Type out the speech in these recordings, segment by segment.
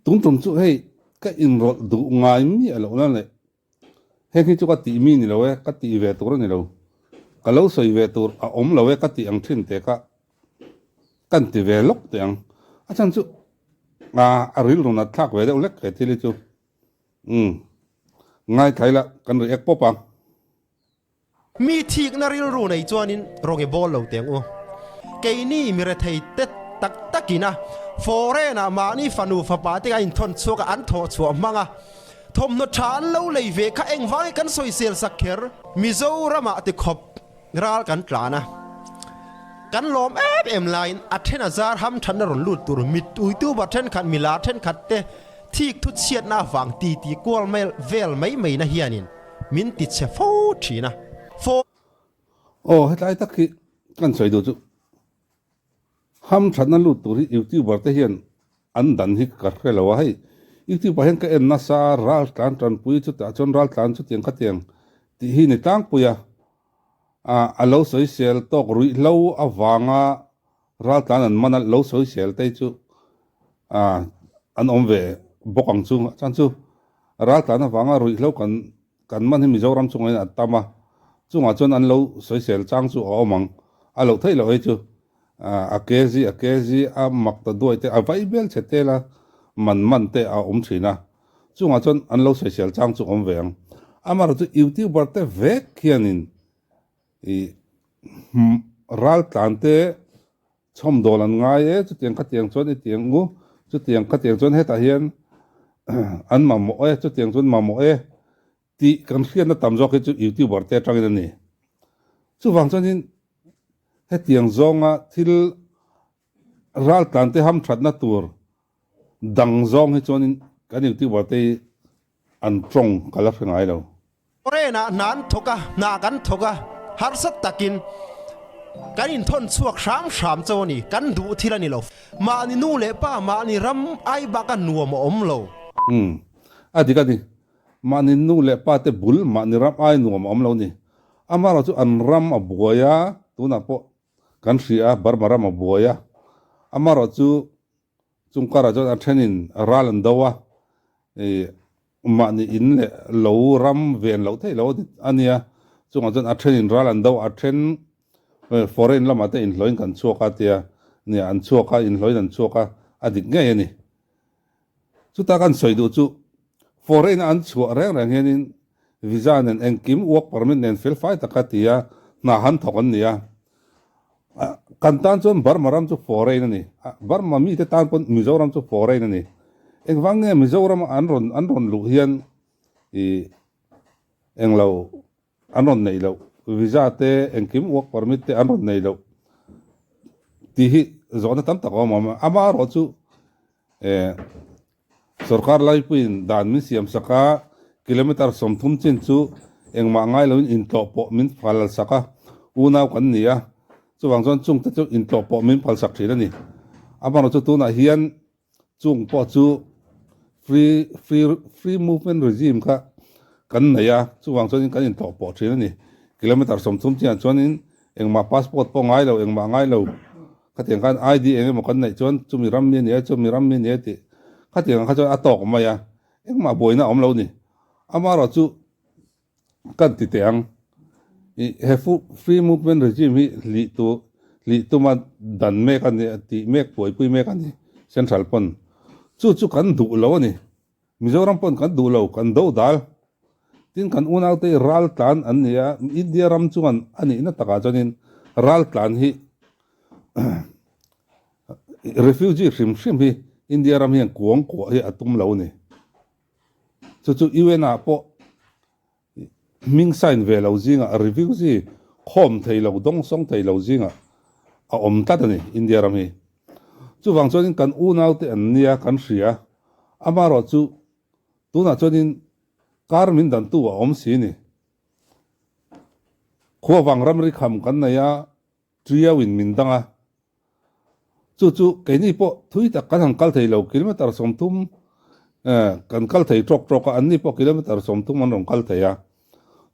Tum tum chu hei ka inrawlh duh ngai miah loh na leh heng hi chu ka tih mi ni lo e, ka tih ve tur a ni lo, ka lo sawi ve tur a awm lo e ka tih ang thin te kha kan ti ve lawk teh ang. A chhan chu a rilru nat thlak ve deuh hlek he thil hi chu. Umm ngaithla ila kan react pawp ang. Mi thikna rilru nei chuanin rawng i bawl lo teng u. Keini mi rethei te tak takin a foreign ah mahni fanu fapa te a inthawn chhuak a an thawh chhuah hmang a, thawmhnaw tha an lo lei ve kha engvangin kan sawisel sak kher? Mizoramah ti khawp ral kan tlan a, kan lawm em em laiin a then a zar ham thatna rawn lut tur mit uituber thenkhat milar thenkhat te thik thu chhiatna avang titi kual vel mai mai na hianin Min ti chhe fo thin a. Fo. Aw hetlai tak hi kan sawi duh chu ham thatna lut tur hi youtuber te hian an dan hi ka hre lo a hei youtube ah hian ka en nasa ral tlan tanpui chutah chuan ral tlan chutiang khatiang tih hi ni tlangpui a a lo sawisel tawk ruihhlo avanga ral tlan an man a lo sawisel te hi chu an awm ve bawk ang chu a chuan chu ral tlan avanga ruihhlo kan kan man hi Mizoram chungah hian a tam a chungah chuan an lo sawisel chang chu a awm ang a loh theih loh hei chu a kg a kg a mak ta duai te a vai vel che tel a man man te a awm thin a chungah chuan an lo sawisel chang chu a awm ve ang amaherawhchu youtuber te vek hianin Ih ral tlan te chhawmdawl an ngai e, chutiang khatiang chuan i tiang u, chutiang khatiang chuan hetah hian an mamawh e, chutiang chuan mamawh e tih kan hriatna tam zawk hi chu youtuber te atangin a ni. Chuvang chuanin hetiang zawnga thil ral tlan te hamthatna tur dang zawng hi chuanin kan youtuber te hi An tawng ka la hre ngai lo. Foreign-ah hna an thawk a, hna kan thawk a, harsa takin kan inthawn chhuak hram hram chauh a ni, kan duh thil a ni lo. Mahni nu leh pa, mahni ram ai baka nuam a awm lo. Umm, a dik a ni. Mahni nu leh pa te bul mahni ram ai nuam a awm lo ni. Amaherawh chu an ram a buai a, tunah pawh kan hria a, Burma ram a buai a. Amaherawh chu Chung karah chuan a thenin ral an do a, ih mahni in leh lo ram ven loh theih loh a nia, chungah chuan a thenin ral an do a, then foreign lamah te inhlawhin kan chhuak a tia nia an chhuak a, inhlawhin an chhuak a, a dik ngei a ni. Chuta kan sawi duh chu foreign a an chhuah reng reng hianin visa nen engkim work permit nen fel fai taka tia hna han thawk an ni a, Kan tan chuan Burma ram chu foreign a ni. Burma mite tan pawn Mizoram chu foreign a ni. Engvang nge Mizoram an rawn an rawn luh hian ih englo an rawn neih loh visa te engkim work permit te an rawn neih loh tih hi zawhna tam tak a awm awm a. Amaherawh chu eh Sorkar laipuiin dan min siam sak a, kilometre 30 chin chu engmah ngai loin intlawh pawh min phal sak a, unau kan ni a, chuvang chuan chungte chu intlawh pawh min phal sak thin a ni. Amaherawhchu chu tunah hian chung pawh chu free free free movement regime kha kan nei a, chuvang chuanin kan intlawh pawh thin a ni. Kilometre 30 chinah chuanin engmah passport pawh ngai lo, engmah ngai lo. Khatiang khan ID eng emaw kan neih chuan chumi ram mi a ni a, chumi ram mi a ni a tih khatiang ang kha chuan a tawk mai a, engmah buaina a awm lo ni. Amaherawh chu kan ti teh ang, ih he free movement regime hi hlih tu hlih tuma dan mek a ni tih mek buaipui mek a ni central pawn. Chu chu kan duh lo a ni. Mizoram pawn kan duh lo, kan do dal. Tin kan unaute hi ral tlan an ni a, India ram chuan a nihna takah chuanin ral tlan hi refugee hrim hrim hi India ram hian kuang kuah hi a tum lo a ni. Chu chu UN ah pawh hming sign ve lo zingah refugee khawm thei lo, dawngsawng thei lo zingah a awm tlat a ni India ram hi. Chuvang chuanin kan unaute an nia kan hria, amaherawh chu tunah chuanin kar min dantu a awm si ni. Khuavang ramri kham kan nei a, Triauin min dang a. Chu chu keini pawh thui tak kan han kal thei lo, kilometre 30 kan kal thei tawk tawk a, anni pawh kilometre 30 an rawn kal thei a.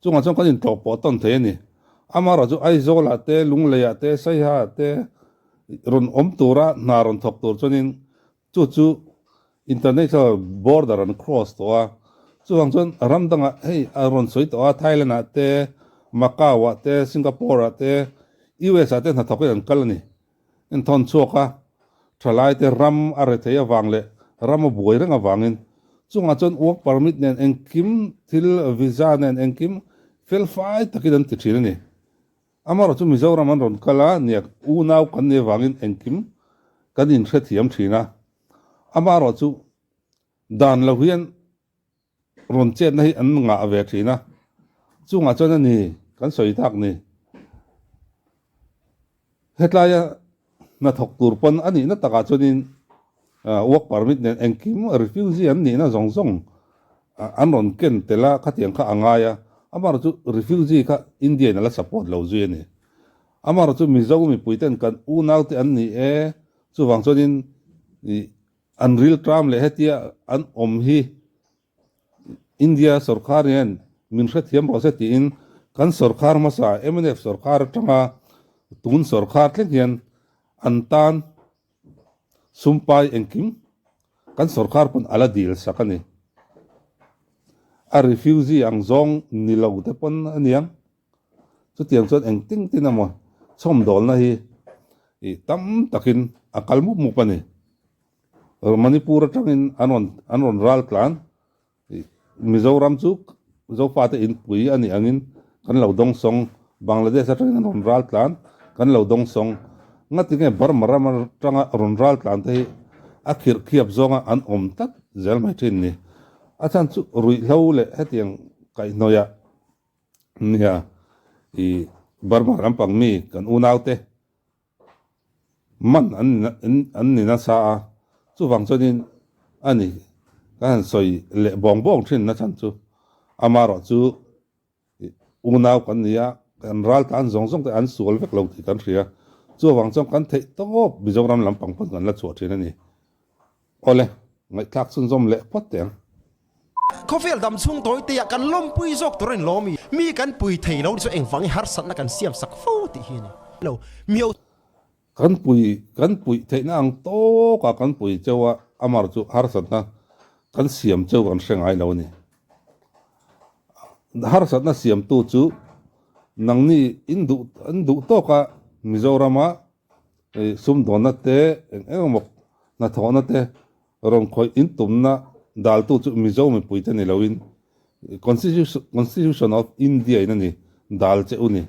Chungah chuan kan intlawh pawh tawn thei a ni. Amaherawh chu Aizawlah te, Lungleiah te, Saihaah te rawn awm tura hna rawn thawk tur chuanin chu chu. International border an cross tawh a, chuvang chuan ram dangah hei a rawn sawi tawh a, Thailand ah te, Macau ah te, Singapore ah te, US ah te hnathawkin an kal a ni. Inthawn chhuak a, thalai te ram a rethei avang leh ram a buai reng avangin chungah chuan work permit nen engkim thil visa nen engkim felfai takin an ti thin a ni. Amaherawhchu chu Mizoram an rawn kal a, nia unau kan nih avangin engkim kan inhrethiam thin a. Amaherawhchu dan lo hian rawn chetna hi an ngah ve thin a, chungah chuan a ni kan sawi tak ni. Hetlaia hnathawk tur pawn a nihna takah chuanin work permit nen engkim refugee an nihna zawng zawng an rawn ken tel a, khatiang kha a ngai a, amaherawh chu refugee kha India in a la support lo zui a ni. Amaherawh chu Mizo mipui ten kan unaute an ni e, chuvang chuanin an rilṭam leh hetia an awm hi India sorkar hian min hrethiam rawh se tiin kan sorkar hmasa mnf sorkar atanga tun sorkar thleng hian an tan sumpai engkim kan sorkar pawn a la dil sak a ni. A refugee ang zawng ni lo te pawn a niang. Chutiang chuan eng ting tin emaw chhawmdawlna hi tam takin a kal mup mup a ni. Manipur atangin an rawn an rawn ral tlan. Mizoram chu Zofate inpui a nih angin kan lo dawngsawng. Bangladesh atangin an rawn ral tlan, kan lo dawngsawng. Ngatinge Burma ram atanga rawn ral tlan te hi a khirh khiap zawnga an awm tlat zel mai thin ni. A chhan chu ruihhlo leh hetiang kaihhnawihah nia i Burma lampang mi kan unaute Man an ni nasa a, chuvang chuanin a ni ka han sawi leh bawng bawng thin na chhan chu amaherawh chu unau kan ni a, kan ral tan zawng zawng te an sual vek lo tih kan hria, chuvang chuan kan theih tawp Mizoram lampang pawn kan la chhuah thin a ni. Awle, ngaihthlak chhunzawm leh phawt teh ang. Khawvel dam chhung tawi te ah kan lawmpui zawk tur a ni lawm i, mi kan pui thei lo ni chu engvang i harsatna kan siam sak fo tih hi a ni lo. Mio. Kan pui, kan puih theihna ang tawkah kan pui cheu a, amar chu harsatna kan siam cheu kan hre ngai lo a ni. Harsatna siamtu chu nangni in duh, an duh tawka Mizorama sumdawnna te eng eng emaw hnathawhna te rawn khawih in tumna daltu chu Mizo mipui te ni loin Constitution of India in a ni dal che u ni.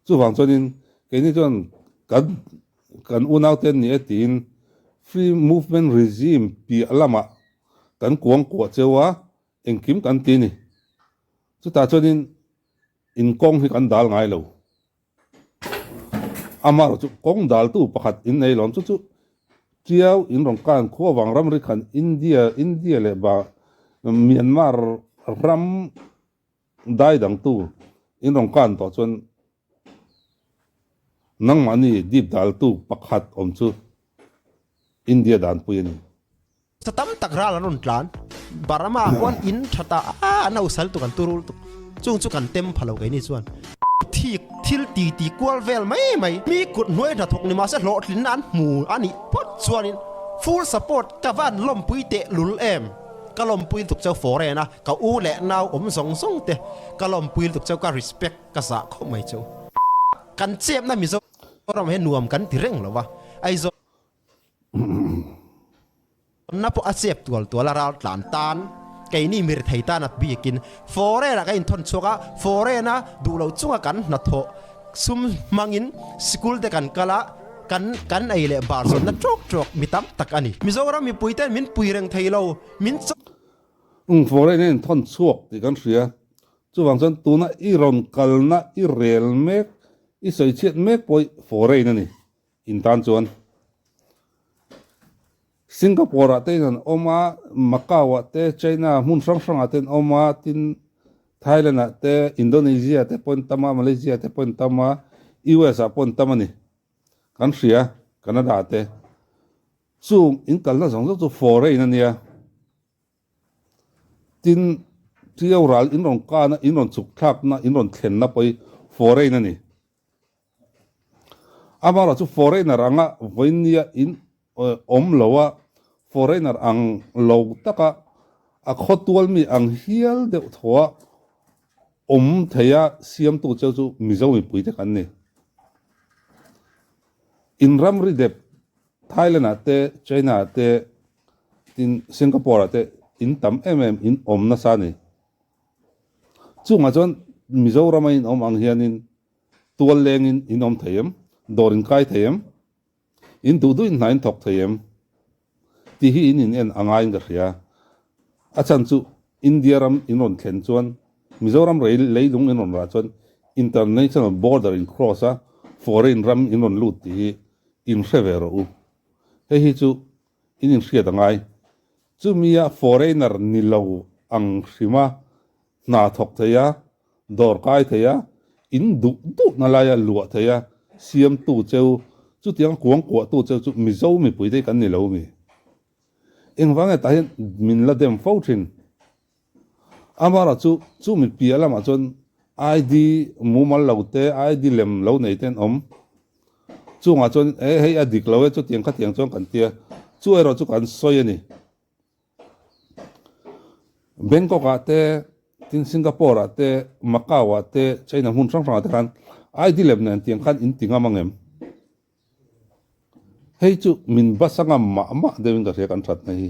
Chuvang chuanin keini chuan kan kan unaute an ni e tiin Free Movement Regime piah lamah kan kuang kuah cheu a, engkim kan ti ni. Chutah chuanin inkawng hi kan dal ngai lo. Amaherawh chu kawng daltu pakhat in nei lawm chu chu Tiau in rawn kan khua vang ramri khan India India leh ba Myanmar ram dai dangtu in rawn kan tawh chuan nangmahni dip daltu pakhat awm chu India danpui a ni. Sa tam tak ral an rawn tlan. Burma ah khuan in tha ta a an hosal tuk an turul tuk. Chung chu kan tem pha lo keini chuan. Thik thil ti ti kual vel mai mai. Mi kut hnuai hnathawk ni mahse hlawhtlinna an hmu a nih phawt chuanin full support ka van lawmpui teh lul em. Ka lawmpui lutuk cheu foreign a ka u leh nau awm zawng zawng te ka lawmpui lutuk cheu ka respect ka zah khawp mai cheu. Kan chepna Mizoram hi nuam kan ti reng lo va Aizawl. Na pawh a chep tual tual a ral tlan tan keini mir thei tan a bikin foreign ah kan inthawn chhuak a, foreign a duh loh chunga kan hnathawh sum hmangin sikul te kan kal a, kan kan ei leh bar zawnna tawk tawk mi tam tak a ni. Mizoram mipui ten min pui reng thei lo, min chaw. Ung foreign a inthawn chhuak tih kan hria, chuvang chuan tuna i rawn kalna i rel mek, i sawi chhiat mek pawh hi foreign a ni. In tan chuan Singapore ah te in an awm a, Macau ah te, China hmun hrang hrang ah te an awm a, tin Thailand ah te, Indonesia te pawh an tam a, Malaysia te pawh an tam a, US ah pawh an tam a ni. Kan hria, Canada te. Chung in kalna zawng zawng chu foreign a nia. Tin, Tiau ral in rawn kana, in rawn chhuk thlakna, in rawn thlenna pawh hi foreign a ni. Amaherawh chu foreigner anga vawinia in awm lo a, foreigner ang lo taka a khawtual mi ang hial deuh thaw a awm theia siamtu cheu chu Mizo mipui te kan ni. In ramri dep Thailand ah te, China ah te, tin Singapore ah te in tam em em in awm nasa a ni. Chungah chuan Mizoram a in awm ang hianin tual lengin in awm thei em? Dawr in kai thei em? In duh duh in hna in thawk thei em? Tih hi in in en a ngaiin ka hria. A chhan chu India ram in rawn thlen chuan Mizoram rei leilung in rawn rah chuan international border in cross a foreign ram in rawn lut tih hi in hre ve rawh u. Hei hi chu in inhriat a ngai. Chumia foreigner ni lo ang hrima hna thawk thei a, dawr kai thei a, in duh duhna laia luah thei a, siamtu cheu, chutiang kuang kuahtu cheu chu Mizo mipui te hi kan ni lo mi. Engvang nge tah hian min la dem fo thin? Amaherawh chu chumi piah lamah chuan ID mumal lo te, ID lem lo nei te an awm. Chungah chuan e hei a dik lo e chutiang khatiang chuan kan tia, chu erawh chu kan sawi a ni. Bangkok ah te, tin Singapore ah te, Macau ah te, China hmun hrang hrang ah te khan ID lem nen tiang khan in ti ngam ang em? Hei chu min basa ngam mah mah deuhin ka hria kan thatna hi.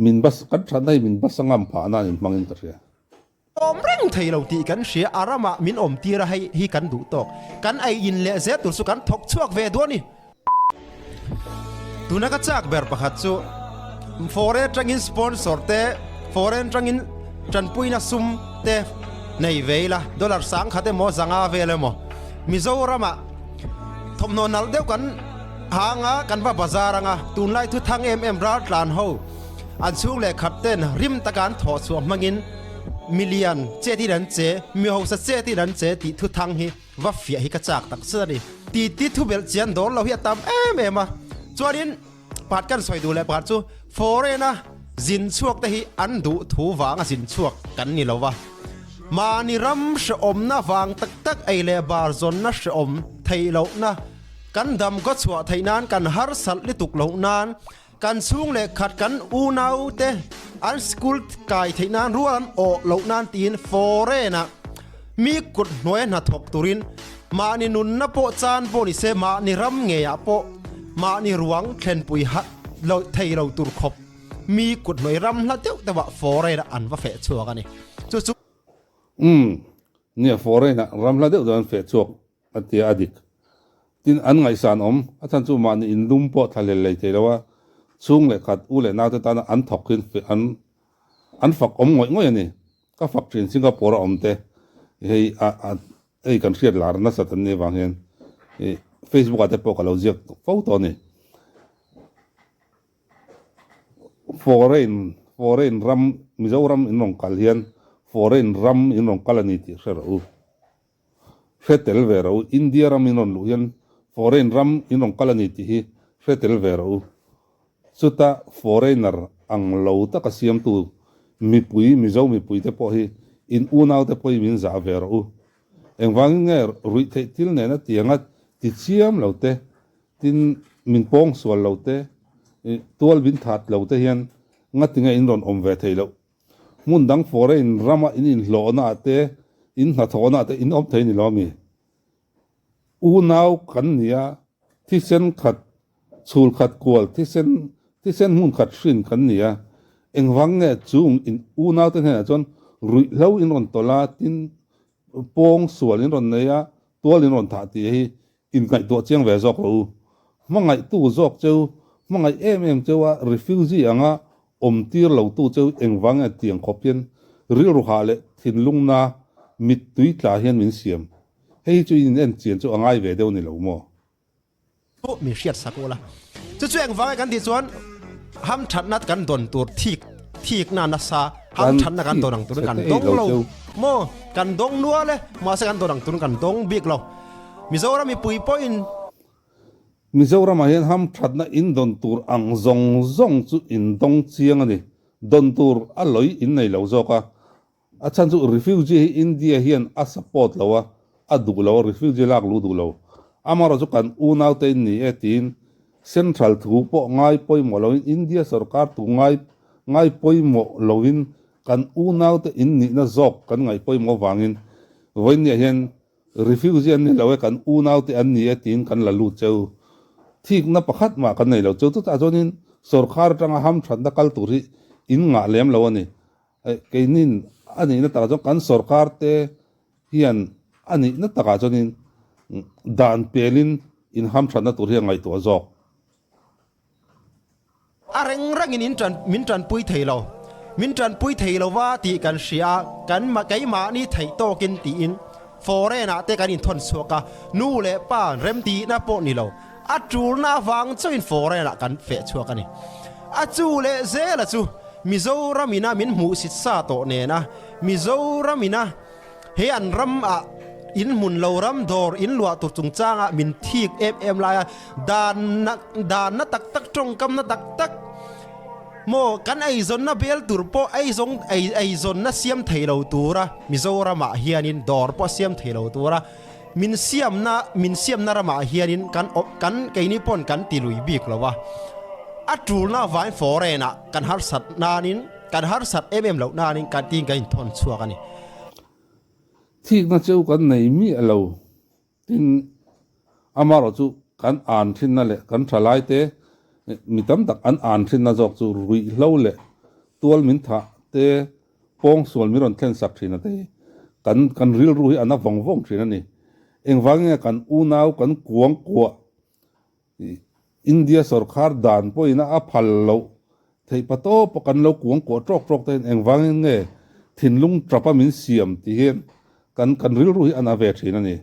Min bas, kan thatna hi min basa ngam phah nan in hmangin ka hria. Awm reng thei lo tih kan hria, a ramah min awm tir a hei hi kan duh tawk. Kan ei in leh zel tur chu kan thawk chhuak ve duh a ni. Tuna ka chak ber pakhat chu foreign atangin sponsor te, foreign atangin tanpuina sum te nei ve ila, dollar sangkhat emaw zanga vel emaw Mizoramah thawmhnaw nalh deuh kan hang a, kan va bazar ang a, tunlai thu thang em em raltlan ho an chhung leh khat ten rim taka an thawh chhuah hmangin milian chetin an che, mi hausa chetin an che tih thu thang hi va fiah hi ka chak tak zet a ni. Titi thu belh chian dawr lo hi a tam em em a, chuanin pakhat kan sawi duh leh pakhat chu foreign a zin chhuak te hi an duh thu vanga zin chhuak kan ni lo va, mahni ram hrehawmna vang tak tak ei leh bar zawnna hrehawm theih lohna kan dam kaw chhuah theih nan kan harsat lutuk loh nan Kan chhung leh khat kan unau te an school kai theih nan rual an awh loh nan tiin foreign ah mi kut hnuaia hna thawk turin mahni nunna pawh chan pawh ni se mahni ram ngeiah pawh mahni ruang thlenpui lo thei lo tur khawp mi kut hnuai ram hla deuh deuh ah foreign ah an va feh chhuak a ni. Chu chu. Umm nia foreign ah ram hla deuh deuh an feh chhuak A ti a dik. Tin, an ngaihsan awm, a chhan chu mahni inlum pawh thla hlel lei thei lo a, chhung leh khat, u leh naute tana an thawk hin an an fak awm ngawih ngawih a ni. Ka fak thin Singapore a awm te hei a a hei kan hriat lar nasat an nih avang hian i Facebook ah te pawh ka lo ziak fo tawh a ni. Foreign foreign ram Mizoram in rawn kal hian foreign ram in rawn kal a ni tih hre rawh u. Hre tel ve rawh u. India ram in rawn luh hian foreign ram in rawn kal a ni tih hi hre tel ve rawh u. Chuta foreigner ang lo taka siamtu mipui, Mizo mipui te pawh hi in unau te pawh hi min zah ve rawh u. Engvangin nge ruih theih thil nena tianga ti chiam lo te, tin min pawng sual lo te, tual min that lo te hian ngatinge in rawn awm ve theih loh? Hmun dang foreign rama in inhlawhna ah te, in hnathawhna ah te in awm thei ni lo ami? Unau kan ni a, thisen khat, chhul khat kual, thisen, thisen hmun khat hrin kan ni a, engvang nge chung in unau te hnenah chuan ruihhlo in rawn tawlh a, tin pawng sual in rawn nei a, tual in rawn thah tih hi Inngaihtuah chiang ve zawk rawh u. Hmangaihtu zawk cheu, hmangaih em em cheu a refugee anga awm tir lo tu cheu engvang nge tiang khawp hian rilru hah leh thinlungna mittui tla hian min siam. Hei hi chu in en chian chu a ngai ve deuh ni lo maw? Pawh min hriat sak ula. Chu chu engvang nge kan tih chuan hamthatna kan dawn tur thik thikna nasa hamthatna kan dawn ang turin kan dawng lo maw? Kan dawng nual e, mahse kan dawn ang turin kan dawng bik lo. Mizoram mipui pawhin. Mizoramah hian hamthatna in dawn tur ang zawng zawng chu in dawng chiang a ni. Dawn tur a lawi in nei lo zawk a. A chhan chu refugee hi India hian a support lo a, a duh lo a, refugee lak luh duh lo. Amaherawhchu kan unaute in ni e tiin. Central thu pawh ngai pawimawh loin India sorkar thu ngai ngai pawimawh loin kan unaute in nihna zawk kan ngaih pawimawh vangin vawiinniah hian refugee an ni lo e kan unaute an ni e tiin kan la lut cheu. Thikna pakhat mah kan nei lo cheu. Chutah chuanin sorkar atanga hamthatna kal tur hi in ngah lem lo a ni. Keinin a nihna takah chuan kan sorkar te hian a nihna takah chuanin dan pelin inhamthatna tur hi a ngaihtuah zawk. A reng rengin in tan min tanpui thei lo, min tanpui thei lo va tih kan hria a, kan keimahni theih tawkin tiin foreign ah te kan inthawn chhuak a, nu leh pa remtihna pawh ni lo, a tulna avang chauhin foreign ah kan feh chhuak a ni. A chu leh zela chu Mizoram ina min hmuhsit sa tawh nena Mizoram ina He an ram ah in hmun lo ram dawr in luah tur chungchang ah min thik em em lai a, dan na dan na tak tak tawngkam na tak tak maw kan eizawnna bel tur pawh eizawng ei eizawnna siam thei lo tura Mizoram ah hianin dawr pawh siam thei lo tura min siamna min siamna ramah hianin kan awm kan keini pawn kan ti lui bik lo a, a tulna vain foreign ah kan harsat nanin. Kan harsat em em loh nain kan tin kan inthawn chhuak a ni. Thikna cheu kan nei miah lo. Tin, amaherawh chu kan an thinna leh kan thalaite mi tam tak an an thinna zawk chu ruihhlo leh tual min thah te pawngsual min rawn thlen sak thin a te hi kan kan rilru hi a na vawng vawng thin a ni. Engvangin nge kan unau kan kuang kuah India sorkar dan pawhin a phal loh theih pa tawp a kan lo kuang kuah tawk tawk te hian engvangin nge thinlung tap a min siam tih hi kan kan rilru hi a na ve thin a ni.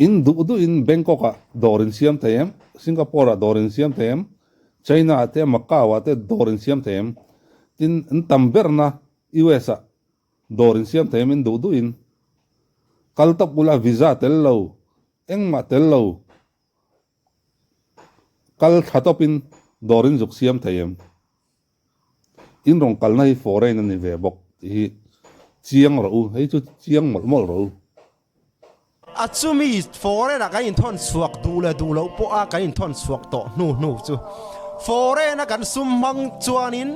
In duh duh in Bangkok ah dawr in siam thei em? Singapore ah dawr in siam thei em? China ah te Macau ah te dawr in siam thei em? Tin an tam berna US ah dawr in siam thei em? In duh duh in kal tawp ula visa tel lo Engmah tel lo kal tha tawpin dawr in zuk siam thei em? In rawn kalna hi foreign a ni ve bawk tih hi chiang rawh u, hei chu chiang mawlh mawlh rawh u. A chumi foreign ah kan inthawn chhuak duh leh duh loh pawh a kan inthawn chhuak tawh hnu hnu chu foreign a kan sum hmang chuanin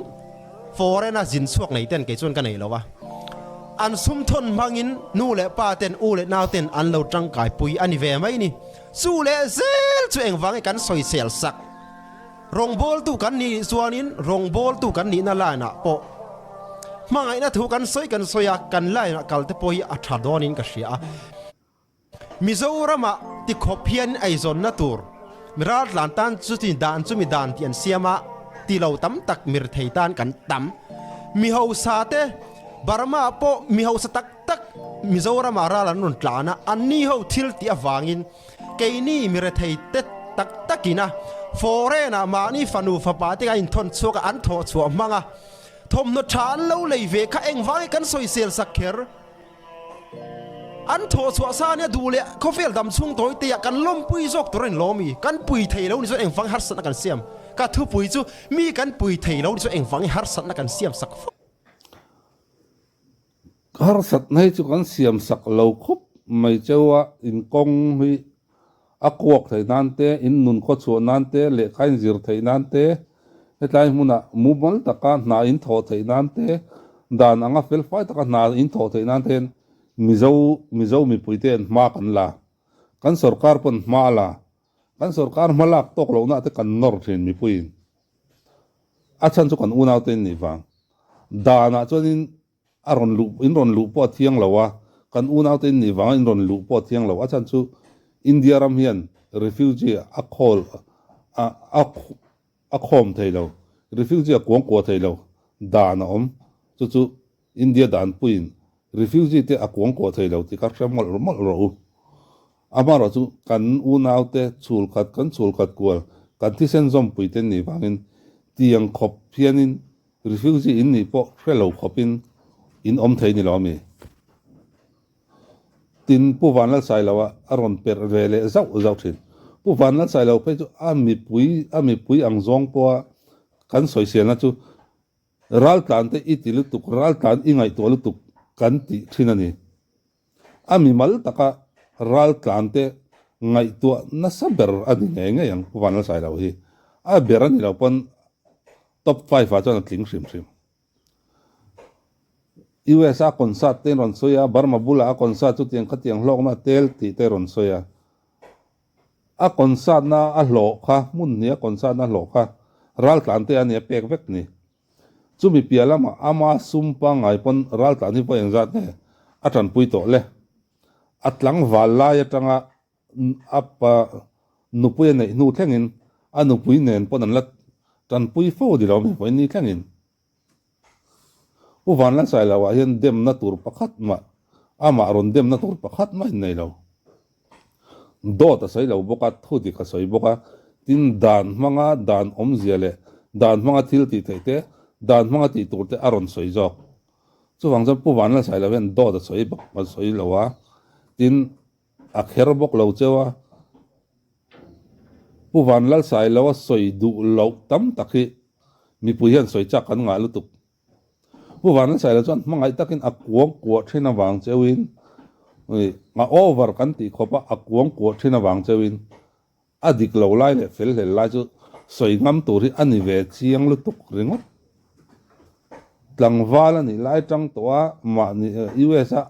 Foreign a zin chhuak nei ten kei chuan ka nei lo a, an sum thawn hmangin nu leh pa ten u leh nau ten an lo tangkai pui a ni ve mai ni. Chu leh zel chu engvang nge kan sawisel sak? Rawngbawltu kan nih chuanin rawngbawltu kan nihna line ah pawh hmangaihna thu kan sawi kan sawi a, kan line ah kal te pawh hi a tha dawnin ka hria a. Mizoramah tikhawp hian eizawnna tur mi raltlan tan chuti dan chumi dan tih an siam a, ti lo tam tak mi rethei tan kan tam. Mi hausa te Burma pawh mi hausa tak tak Mizoramah ral an rawn tlan a, anni ho thil tih avangin keini mi rethei te tak takin a foreign ah mahni fanu fapa te an inthawn chhuak a, an thawh chhuah hmang a, thawmhnaw tha an lo lei ve kha engvangin kan sawisel sak kher. An thawh chhuah sa ania duh leh khawvel dam chhung tawi te ah kan lawmpui zawk tur a ni lawm i kan pui thei lo ni chuan engvang harsatna kan siam ka thupui chu mi kan pui thei lo ni chuan engvang harsatna kan siam sak fo. Harsatna hi chu kan siam sak lo khawp mai cheu a inkawng hi A kuak theih nan te, in nun khawchhuah nan te, lehkha in zir theih nan te, hetlai hmunah mumal taka hna in thawh theih nan te, dan anga felfai taka hna in thawh theih nan te hian Mizo Mizo mipuite hian hma kan la. Kan sorkar pawn hma a la. Kan sorkar hma lak tawk lohna te kan nawr thin mipuiin. A chhan chu kan unaute in nih vang. Danah chuanin A rawn luh, in rawn luh pawh a thiang lo a, kan unaute in nih vanga in rawn luh pawh a thiang lo. A chhan chu India ram hian refugee a khawl a a a khawm thei lo, refugee a kuangkuah thei lo dan a awm. Chu chu India danpuiin refugee te a kuangkuah thei lo tih kha hre mawlh mawlh rawh u. Amaherawh chu kan unaute chhul khat kan chhul khat kual kan thisen zawmpui te nih vangin tiang khawp hianin Refugee in nih pawh hre lo khawpin in awm thei ni lo ami? Tin, Pu Vanlalsailoa a rawn perh ve leh zauh zauh thin. Pu Vanlalsailo phei chu a mipui a mipui ang zawng pawha kan sawiselna chu raltlan te i ti lutuk, raltlan i ngaihtuah lutuk kan tih thin a ni. A mimal taka raltlan te Ngaihtuah nasa ber a ni ngei ngei ang Pu Vanlalsailo hi. A ber a ni lo pawn top five ah chuan a tling hrim hrim. US a concert te in rawn sawi a, Burma bulah a concert chutiang khatiang hlawkna a tel tih te rawn sawi a. A concert na a hlawh kha, hmun hnih a concert na hlawh kha raltlan te a nia pek vek ni. Chumi piah lamah ama sum pangngai pawn raltlan hi vawi engzat nge a tanpui tawh le? A tlangval lai atanga a pa nupui a neih hnu thlengin a nupui nen pawn an la tanpui fo ni lo mi vawiin ni thlengin. Pu Vanlalsailo ah hian demna tur pakhat mah amah rawn demna tur pakhat mah in nei lo. Dawt a sawi lo bawk a, thu dik a sawi bawk a, tin dan hmanga dan awmzia leh dan hmanga thil tih theih te, dan hmanga tih tur te a rawn sawi zawk. Chuvang chuan Pu Vanlalsailo hian dawt a sawi bawk a sawi lo a, tin a kher bawk lo cheu a, Pu Vanlalsailo a sawi duh loh tam tak hi mipui hian sawi chak kan ngah lutuk. Pu Vanlalsailo chuan hmangaih takin a kuang kuah thin avang cheuin, a over kan tih khawp a, a kuang kuah thin avang cheuin A dik lo lai leh fel hlel lai chu sawi ngam tur hi a ni ve chiang lutuk ringawt. Tlangval a nih lai tang tawh a mahni US a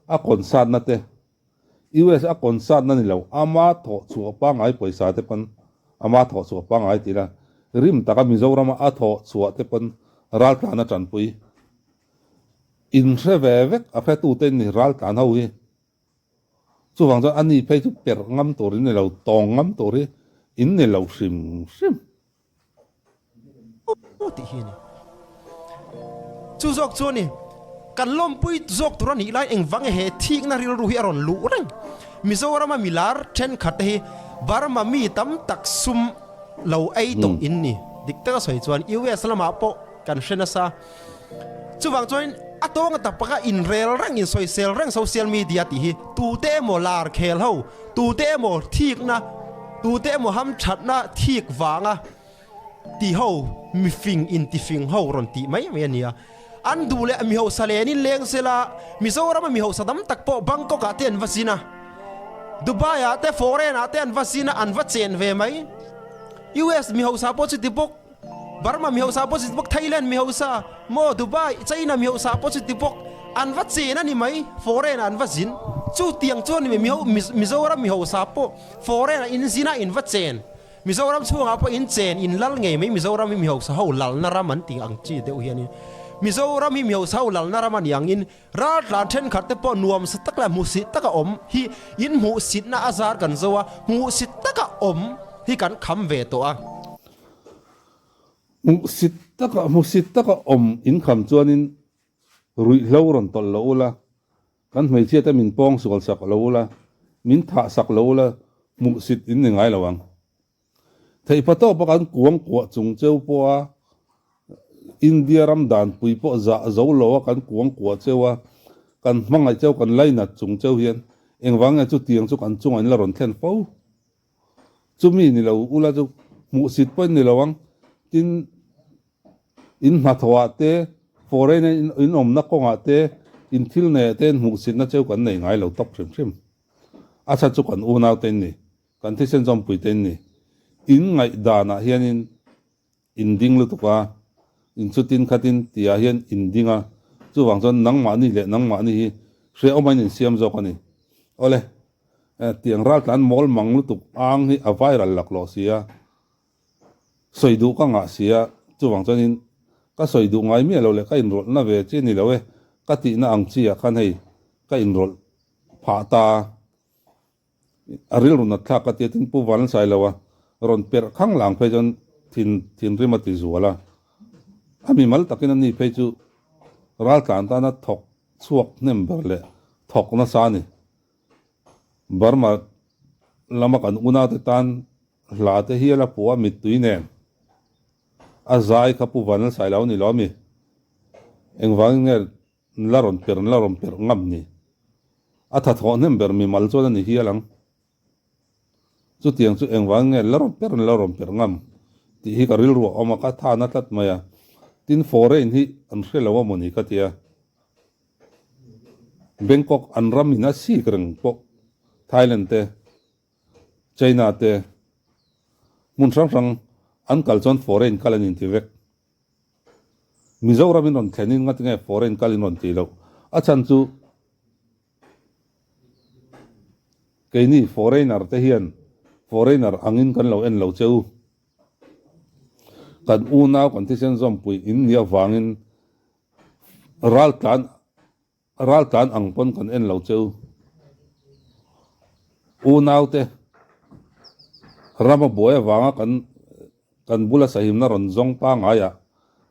a concert na te, US a concert na ni lo, ama thawh chhuah pangngai pawisa te pawn, ama thawh chhuah pangngai ti ila, rim taka Mizoram a a thawh chhuah te pawn raltlan a tanpui. Inhre ve vek a hretute ni raltlan ho hi. Chuvang chuan a ni phei chu perh ngam tur in ni lo, tawng ngam tur hi in ni lo hrim hrim. Tih hi a ni. Chu zawk chu a ni. Kan lawmpui zawk tur a nih lai engvang he thikna rilru hi a rawn luh reng. Mizorama milar thenkhat te hi Burma mi tam tak sum lo ei tawh in ni. Dik taka sawi chuan US lamah pawh kan hre nasa. Chuvang chuanin a tawng a tak pakah inrel reng, insawisel reng social media tih hi tute emaw lar khel ho, tute emaw thikna, tute emaw hamthatna thik vanga ti ho, mifing intifing ho rawn tih mai mai a nia. An duh leh mi hausa lenin leng sela, Mizorama mi hausa tam tak pawh Bangkok ah te an va zin a, Dubai ah te foreign ah te an va zin a, an va chen ve mai. US mi hausa pawh chuti bawk. Burma mi hausa pawh chu ti bawk, Thailand mi hausa maw, Dubai, China mi hausa pawh chu ti bawk, an va chen a ni mai, foreign ah an va zin. Chutiang chuan mi ho Mizoram mi hausa pawh foreign ah in zin a in va chen. Mizoram chhungah pawh in chen in lal ngei mai, Mizoram hi mi hausa ho lalna ram an tih ang chi deuh hianin Mizoram hi mi hausa ho lalna ram a ni angin Raltlan thenkhat te pawh nuamsa tak leh hmuhsit taka awm hi in hmuhsitna a zar kan zo a, hmuhsit taka awm hi kan kham ve tawh a. Hmuhsit taka hmuhsit taka awm in kham chuanin ruihhlo rawn tawlh lo ula, kan hmeichhia te min pawng sual sak lo ula, min thah sak lo ula hmuhsit in ni ngai lo ang. Theihpa tawpa kan kuang kuah chung cheu pawha India ram danpui pawh zah zo lo a kan kuang kuah cheu a, kan hmangaih cheu kan lainat chung cheu hian engvang nge chutiang chu kan chungah in la rawn thlen fo? Chumi ni lo ula chu hmuhsit pawh in ni lo ang. Tin, in hnathawhah te, foreign a in awmna kawngah te, in thil neiah te hmuhsitna cheu kan nei ngai lo tawp hrim hrim. A chhan chu kan unau te in ni. Kan thisen zawmpui te in ni. In ngaihdanah hianin in ding lutuk a, in chutin khatin tihah hian in ding a, chuvang chuan nangmahni leh nangmahni hi hrehawm in insiam zawk a ni. Awle, tiang raltlan mawl mang lutuk ang hi a viral laklawh si a, sawi duh ka ngah si a, chuvang chuanin ka sawi duh ngai miah lo leh ka inrawlhna ve chi a ni lo e, ka tihna ang chi ah khan hei ka inrawlh phah ta a. A rilru nat thlak ka tia tin Pu Vanlalsailo a rawn perh khang lang phei chuan thin thinrim a ti zual a. A mimal takin a ni phei chu raltlan tana thawk chhuak hnem ber leh thawk nasa a ni. Burma lama kan unaute tan hla te hial a puh a mittui nen a zai kha Pu Vanlalsailo a ni lo a mi. Engvangin nge La rawn per, la rawn per ngam ni. A tha thawh hnem ber mimal chuan a ni hial ang. Chutiang chu engvang nge la rawn per, la rawn per ngam tih hi ka rilru a awm a, ka tha na tlat mai a. Tin, foreign hi an hre lo a maw ni ka ti a. Bangkok an ram in a sik reng pawh Thailand te. China te hmun hrang hrang an kal chuan foreign kal an inti vek. Mizoram in rawn thlen in ngatinge foreign kal in rawn tih loh? A chhan chu keini foreigner te hian foreigner angin kan lo en lo che u. Kan unau kan thisen zawmpui in nih avangin raltlan Raltlan ang pawn kan en lo cheu. Unaute, rama buai avanga kan kan bula sahimna rawn zawng pangaiah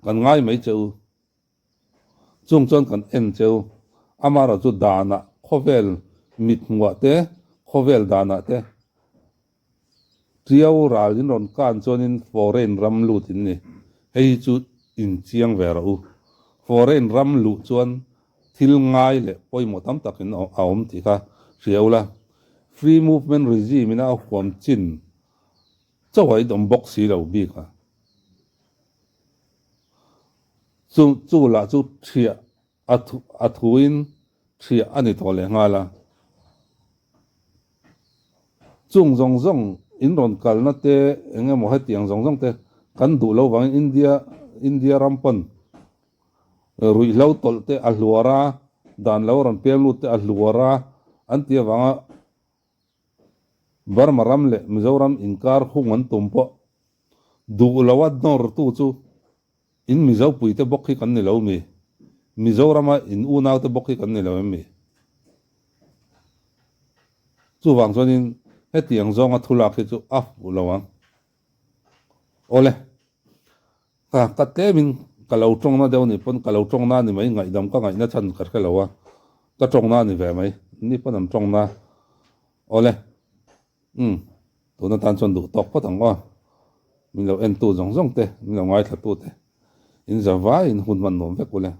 kan ngai mai cheu. Chung chuan kan en cheu. Amaherawh chu danah khawvel mithmuah te, khawvel danah te Tiau ral in rawn kan chuanin foreign ram lut in ni. Hei hi chu in chiang ve rawh u. Foreign ram luh chuan thil ngai leh pawimawh tam tak in a awm tih kha hria ula. Free movement regime ina a huam chin chauh a in awm bawk si lo bik a. Chu chu lah chu thiah A a thuin thiah a ni tawh leh nghal a. Chung zawng zawng in rawn kalna te eng emaw hetiang zawng zawng te kan duh lo vangin India India ram pawn ruihhlo tawlh te a hluar a, dan lo rawn peng lut te a hluar a an tih avanga Burma ram leh Mizoram inkar hung an tum pawh duh lo a nawrtu chu In Mizo puite bawk hi kan ni lo mi? Mizorama in unaute bawk hi kan ni lo em mi? Chuvang chuanin hetiang zawnga thulak hi chu a fuh lo ang. Awle, ka ka tlemin ka lo tawngna deuh ni pawn ka lo tawngna ni mai, ngaihdam ka ngaihna chhan ka hre lo a, ka tawngna ni ve mai, ni pawn an tawngna. Awle. Umm, tun atan chuan duh tawk phawt ang aw. Min lo entu zawng zawng te, min lo ngaithla tu te, in za vaiin hun hman nuam vek ule.